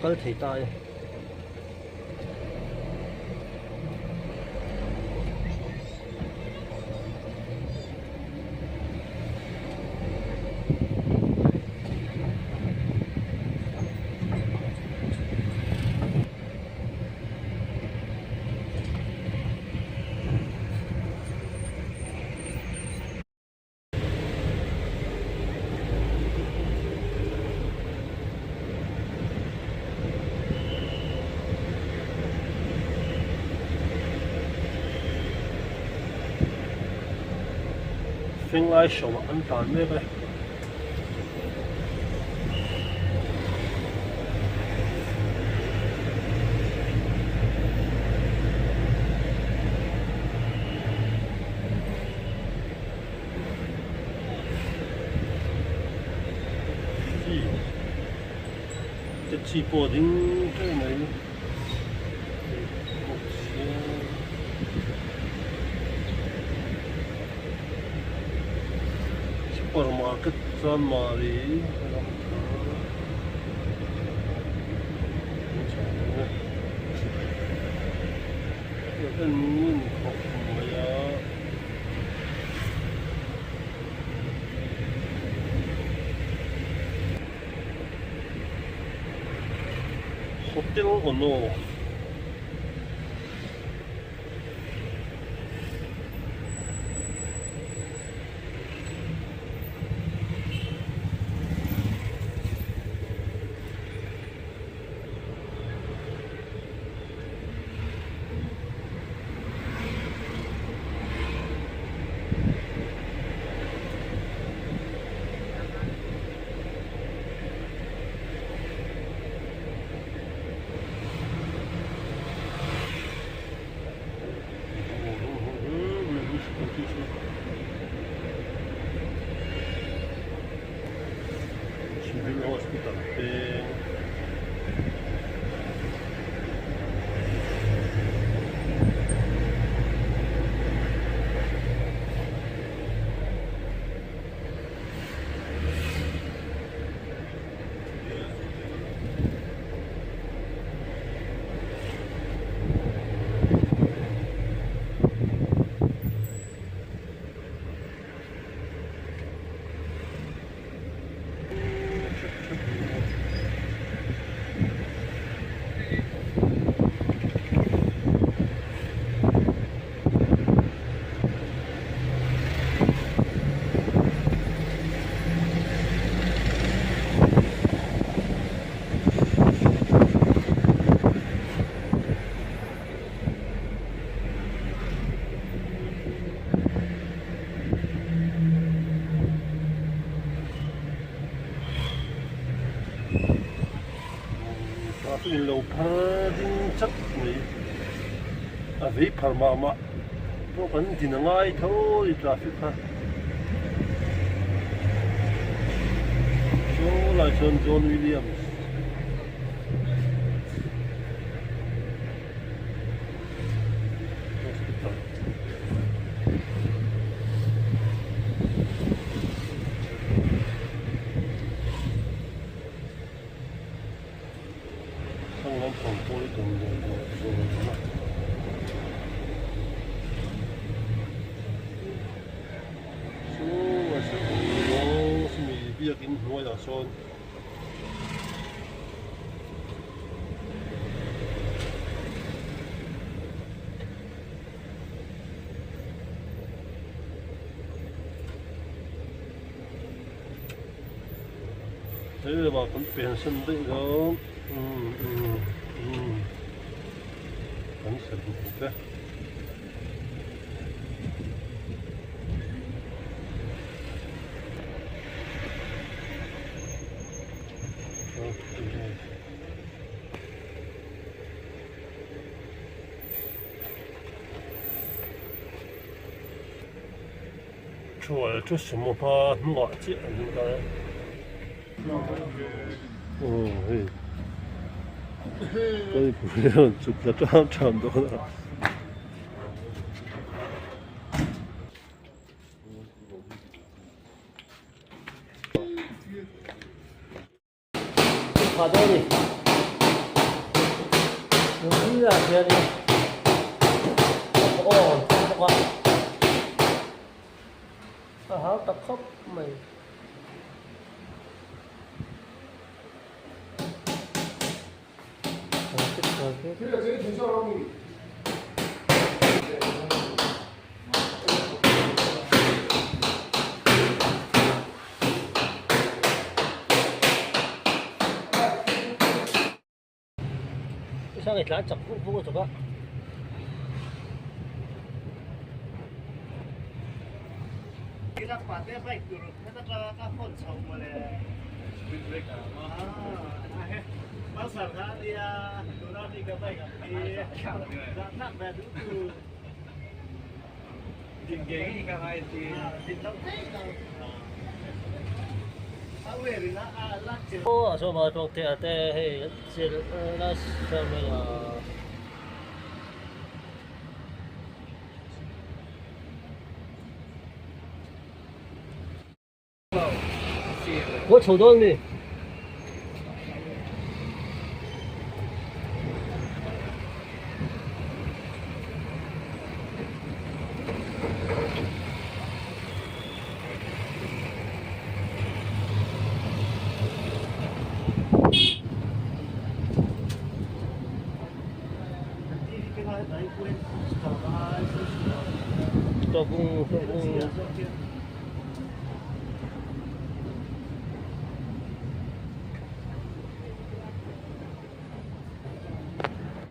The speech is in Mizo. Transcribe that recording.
kal thei ta e. Fenglai show ah an tlan mek e. Taxi pawh a ding teuh mai super market chuan mari en ngun khawp mai a. Hotel Ono. Civil Hospital peng. Traffic in lo phar ding chat mai a vei phar mah mah pawh kan din a ngai tho a ni traffic kha saw lai chuan John Williams. Hospital. Thlang lampang pawh hi dawmdawi dawr zawr a awm a. Saw a sawmi biakin hnuaiah sawn. Hei lamah kan pension daih dawn umm umm umm kan sa duh bawk e. Thual chu sumo hma hnungah chiah an ding ta e. Aw hei kalpui a rawn chuk ta ṭam ṭam dawn a. Phah dawn a ni. Lungpui ah hianin aw an tum bawk a a hau tak khawp mai. Sang i tlan chak vuk vuk a chawk a. Aw a sawma tawk te a te hei chil nasa mai a. Khaw chho dawn mi? Tawkung tawkung.